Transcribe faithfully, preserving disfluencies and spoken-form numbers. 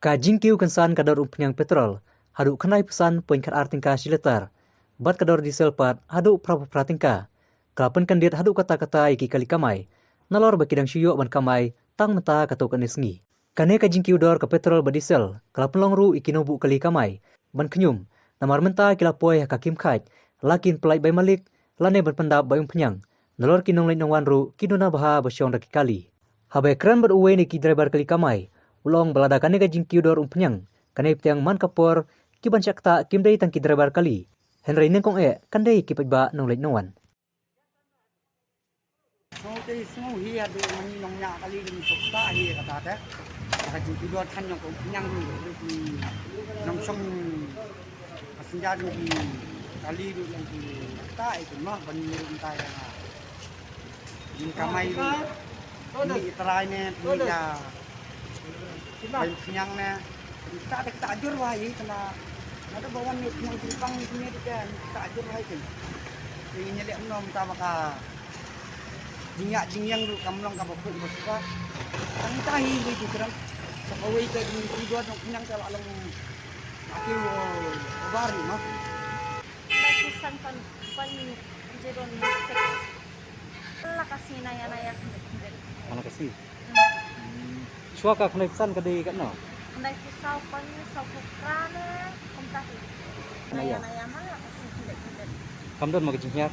Ka jingkiew kynsan ka dor umphniang petrol haduh khyndai phew san point khat ar tyngka shi litar, bad ka dor diesel pat haduh phra phew phra tyngka, ka la pynkyndit haduh katta katta ïa ki kali kamai, nalor ba ki dang shu ïoh ban kamai tang mynta katto katne sngi. Kane ka jingkiew dor ka petrol bad diesel ka la pynlong ruh ïa ki nongbuh kali kamai ban khñium, namar mynta ki la poi ha ka khim khaid, la kin pyllait bai malik, lane ban pyndap bai umphniang, nalor ki nongleit nongwan ruh ki duna bha ba shong da ki kali. Haba ïakren bad uwei na ki driver kali kamai, u la ong ba lada kane ka jingkiew dor umphniang kan ïai btiang man ka por, ki ban shah ktah kim dei tang ki driver kali, hynrei nyngkong eh kan dei ki paidbah nongleit nongwan. Sngew te sngew hi haduh ngi nongñiah kali ngi suk ktah hi kata te. Ka jingkiew dor than jong ka umphniang ruh, ruh ki nongshong passenger jong ki kali ruh jong ki ktah ïa ki mah ban ngi ruh mynta ïa. Ngin kamai ruh. Ngi i trai ne, ngi ïa. Bai umphniang ne. Kita ada kita ajur wahai kena. Ada bawan ni umphniang simpang ni sini kita kita ajur wahai kan. Ini nyelek meno mynta ba ka jingïaid jingïeng ruh kam long kaba khuid ba suba. Tang ta hi wei tu kerang. Sa kawei ka jingkiew dor jong umphniang ka la long. Aki, oh, bar ni mah. Khyndai phew san point, point zero six. La ka sngi na ïa, na ïa, khyndiat, khyndiat. Mana ka sngi? Hmm. Hmm. Shuwa ka khyndai phew san ka dei katno? Khyndai phew saw point saw phew phra ne, kumta hi. Na ïa. Na ïa, na ïa, ma la ka sngi khyndiat, khyndiat. Kam don ma ka jinghiar?